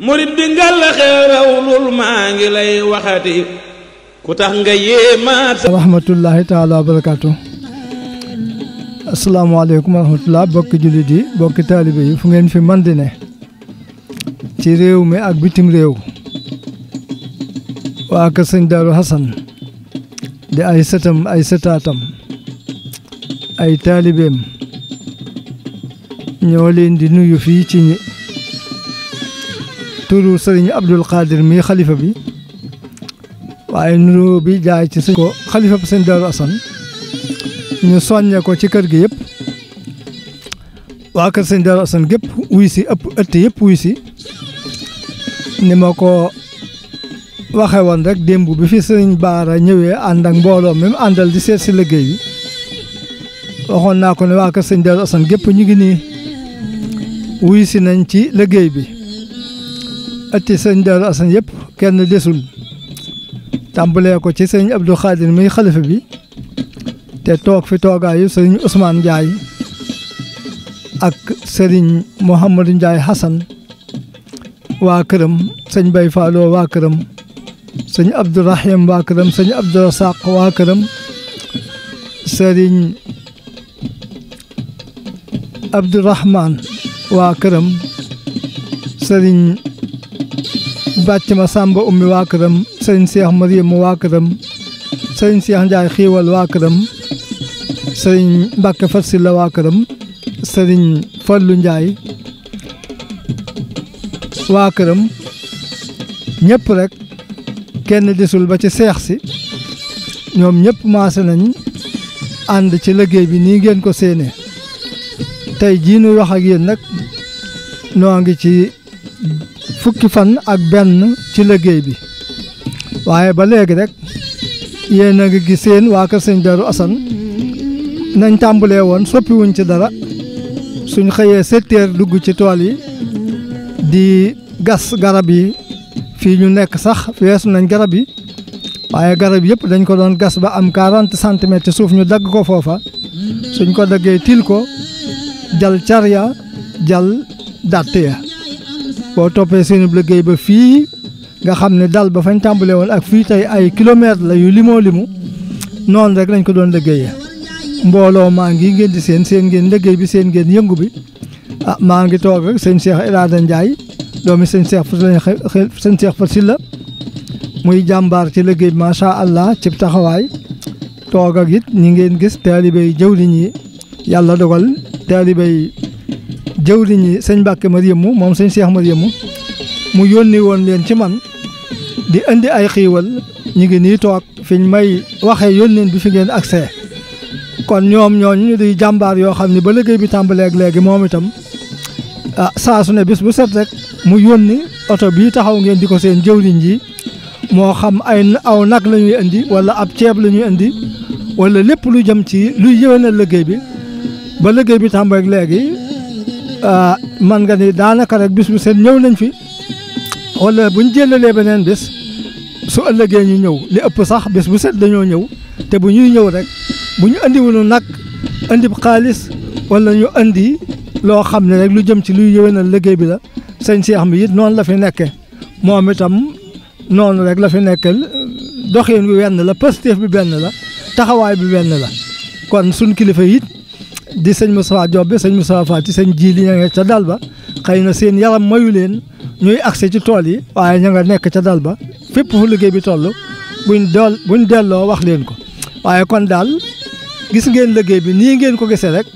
murid bi ngalla xeerawlul maa ngi lay waxati ku tax nga yéemaat rahmatullahi taala wa barakaatu. asalaamaaleykum wa rahmatullah bokki jullit yi bokki taalibe yi fu ngeen fi man di ne ci réew mi ak bitim réew waa kër sëñ Daaru Hasan di ay sëtam ay sëtaatam ay taalibeem ñoo leen di nuyu fii ci turu sëriñ Abdul Qadir mi xalifa bi waaye nuyoo bi jaay ci sëñ ko xalifa bi sëñ Daaru Hasan ñu soññe ko ci kër gi yëpp waa kër sëñ Daaru Hasan gépp wuy si ëtt yëpp wuy si ni ma ko waxe woon rek démb bi fi sëriñ Baara ñëwee ànd ak mbooloo mi mu àndal di seet si liggéey bi waxoon naa ko ne waa kër sëñ Daaru Hasan gépp ñu ngi nii wuy si nañ ci liggéey bi ëtti sëñ Daaru Hasan yëpp kenn desul tàmbalee ko ci sëñ Abdou Khadir mi xalifa bi te toog fi toogaayu sëriñ Ousmane Ndiaye ak sëriñ Mouhamadou Ndiaye Hassan waa këram sëñ Bay Fallou waa këram sëñ Abdourahim waa këram sëñ Abdourasaq waa këram sëriñ Abdourahman waa këram sëriñ Bàcc ma Samba Ummi waa këram sëriñ Cheikh Mariam waa këram sëriñ Cheikh Ndiaye xiiwal waa këram sëriñ Mbacke Fatsila waa këram sëriñ Fallou Ndiaye waa këram ñëpp rek kenn desul ba ci seex si ñoom ñëpp maase nañ ànd ci liggéey bi nii ngeen ko séenee tey jii nuy wax ak yéen nag noo ngi ci fukki fan ak benn ci liggéey bi waaye ba léegi rek yéen a ngi gis seen waa kër sëñ Daaru Hasan nañ tàmbalee woon soppiwuñ ci dara suñ xëyee 7 heures dugg ci tool yi di gas garab yi fii ñu nekk sax weesu nañ garab yi waaye garab yëpp dañ ko doon gas ba am 40 centimètres ci suuf ñu dagg ko foofa suñ ko daggee til ko jal carya jal dàtt ya boo toppee seenub liggéey ba fii nga xam ne dal ba fañ tàmbalee woon ak fii tey ay kilomètres la yu limoo limu noonu rek lañ ko doon liggéeyee mbooloo maa ngi ngeen di seen ngeen liggéey bi seen ngeen yëngu bi ah maa ngi toog rek sëñ Cheikh Irada Ndiaye doomi sëñ Cheikh Fatsila muy jàmbaar ci liggéey bi macha allah ci taxawaay toog ak it ñi ngeen gis taalibey jëwriñ yi yàlla dogal taalibey jëwriñ yi sëñ Mbacke Mariamu moom sëñ Cheikh Mariamu mu yónni woon leen ci man di indi ay xiiwal ñu ngi nii toog fiñ may waxee yónneen bi fi ngeen accès kon ñoom ñooñu ñu di jàmbaar yoo xam ne ba liggéey bi tàmbaleeg léegi moom itam ah saa su ne bis bu set rek mu yónni oto bii taxaw ngeen di ko seen jëwriñ ji moo xam aw nag la ñuy indi wala ab ceeb la ñuy indi wala lépp lu jëm ci luy yëwénal liggéey bi ba liggéey bi tàmbaleeg léegi man nga ni daanaka rek bis bu set ñëw nañ fi wala buñ jëlalee beneen bis su ëllëgee ñu ñëw li ëpp sax bis bu set dañoo ñëw te bu ñuy ñëw rek bu ñu andiwunu nag andi xaalis wala ñu andi loo xam ne rek lu jëm ci luy yëwénal liggéey bi la sëñ Cheikh mi it noonu la fi nekke moom itam noonu rek la fi nekkal doxin bi benn la positif bi benn la taxawaay bi benn la kon suñ kilifa it di sëñ Moustapha Diop bi sëñ Moustapha Fati sëñ Jili ña nga ca dal ba xëy na seen yaram mayu leen ñuy accès ci tool yi waaye ña nga nekk ca dal ba fépp fu liggéey bi toll buñ delloo wax leen ko waaye kon daal gis ngeen liggéey bi nii ngeen ko gisee rek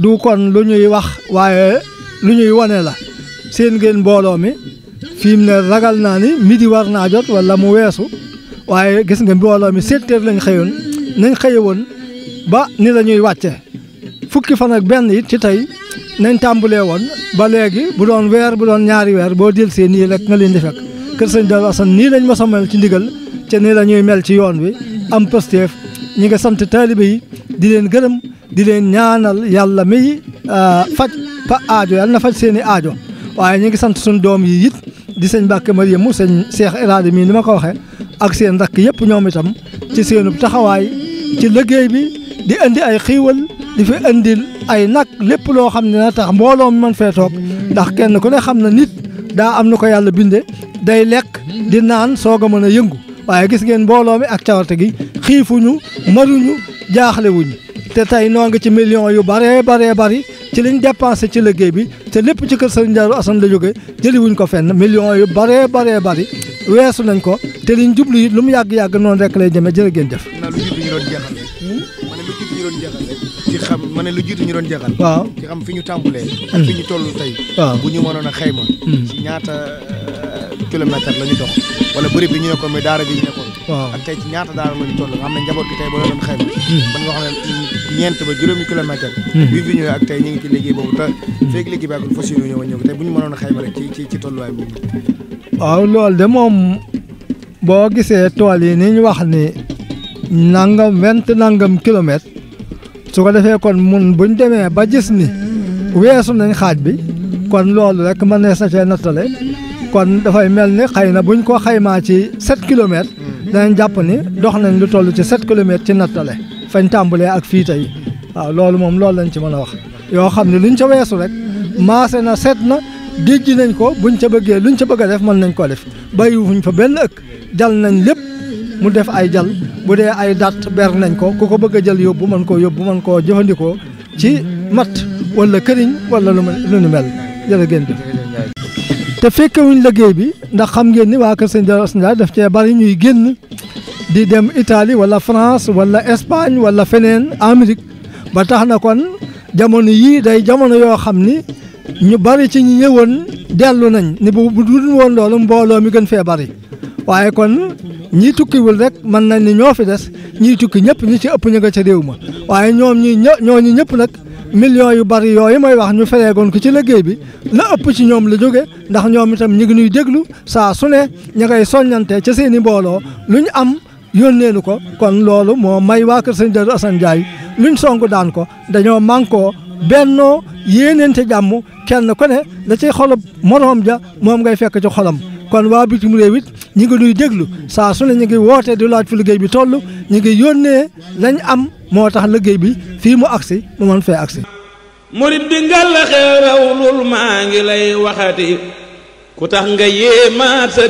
du kon lu ñuy wax waaye lu ñuy wane la seen ngeen mbooloo mi fi mu ne ragal naa ni midi war naa jot wala mu weesu waaye gis nga mbooloo mi 7 heures lañ xëyoon nañ xëye woon ba ni la ñuy wàcce fukki fan ak benn it ci tey nañ tàmbalee woon ba léegi bu doon weer bu doon ñaari weer boo del see nii rek nga leen di fekk kër sëñ Daaru Hasan nii lañ mos a mel ci ndigal ca nii la ñuy mel ci yoon wi am pësteef ñi nga sant taalibe yi di leen gërëm di leen ñaanal yàlla mi faj fa aajo yàlla na faj seen i aajo waaye ñi ngi sant suñu doom yi it di sëñ Mbacke Mariamu sëñ Cheikh Irada mii ni ma ko waxee ak seen rakk yëpp ñoom itam ci seenu taxawaay ci liggéey bi di indi ay xiiwal di fi indil ay nag lépp loo xam ne na tax mbooloo mi mën fee toog ndax kenn ku ne xam na nit daa am na ko yàlla binde day lekk di naan soog a mën a yëngu waaye gis ngeen mbooloo mi ak cawarte gi xiifuñu maruñu jaaxlewuñu te tey noo ngi ci millions yu baree bari ci liñ dépensé ci liggéey bi te lépp ci kër Serigne Darou Assane la jóge jëliwuñ ko fenn millions yu baree bari weesu nañ ko te liñ jublu it lu mu yàgg-yàgg noonu rek lay demee jërë ngeen jëf. lu jiitu ñu doon jeexal rek. ci xam lu jiitu ñu doon jeexal. waaw ci xam fi ñu tàmbalee. ak fi ñu toll tey. waaw bu ñu mënoon a xayma. ci ñaata kilomètre la ñu dox. wala bëri bi ñu nekkoon mais daara bi ñu nekkoon. waaw ak tey ci ñaata daara la ñu toll nga xam ne njaboot gi tey ba la doon xayma. man nga xam ne ñeent ba juróomi kilomètre. bi fi ñëwee ak tey ñu ngi ci liggéey boobu te feeg liggéey bi ak fas yéene ñëw tey bu ñu mënoon a xayma rek ci tolluwaay boobu. waaw loolu de moom boo gisee tool yi ni ñu wax ni nangam kilomètre su ko defee kon mun buñ demee ba gis ni weesu nañ xaaj bi kon loolu rek mën nees na cee nattale kon dafay mel ni xëy na buñ ko xaymaa ci 7 kilomètres danañ jàpp ni dox nañ lu toll ci 7 kilomètres ci nattale fañ tàmbalee ak fii tey waaw loolu moom loolu lañ ci mën a wax yoo xam ne luñ ca weesu rek maase na set na dijji nañ ko buñ ca bëggee luñ ca bëgg a def mën nañ ko def bàyyiwuñ fa benn ëkk jal nañ lépp mu def ay jal bu dee ay dat ber nañ ko ku ko bëgg a jël yóbbu mën koo jëfandikoo ci matt wala këriñ wala lu nu mel jërë ngeen jëf te fekkewuñ liggéey bi ndax xam ngeen ni waa Kër Serigne Darou Assane Ndiaye daf cee bari ñuy génn di dem Italie wala France wala Espagne wala feneen Amérique ba tax na kon jamono yii day jamono yoo xam ni ñu bari ci ñi ñëwoon dellu nañ ni bu dul woon loolu mbooloo mi gën fee bari waaye kon ñii tukkiwul rek mën nañ ni ñoo fi des ñii tukki ñëpp ñi ci ëpp ñu nga ca réew ma waaye ñooñu ñëpp nag millions yu bari yooyu mooy wax ñu fereegoon ko ci liggéey bi la ëpp ci ñoom la jóge ndax ñoom itam ñu ngi nuy déglu saa su ne ña ngay soññante ca seen i mbooloo lu ñu am yónneenu ko kon loolu moo may waa Kër Serigne Darou Assane Ndiaye luñ song daan ko dañoo mànkoo bennoo yéeneente jàmm kenn ku ne da ciy xolub moroom ja moom ngay fekk ci xolam kon waa bitim réew it ñi ngi nuy déglu saa su ne ñu ngi woote di laaj fu liggéey bi toll ñu ngi yónnee lañ am moo tax liggéey bi fii mu agsi mu mën fee agsi murit bi ngalla xeerawlul maa ngi lay waxati ku tax nga yéemaat sa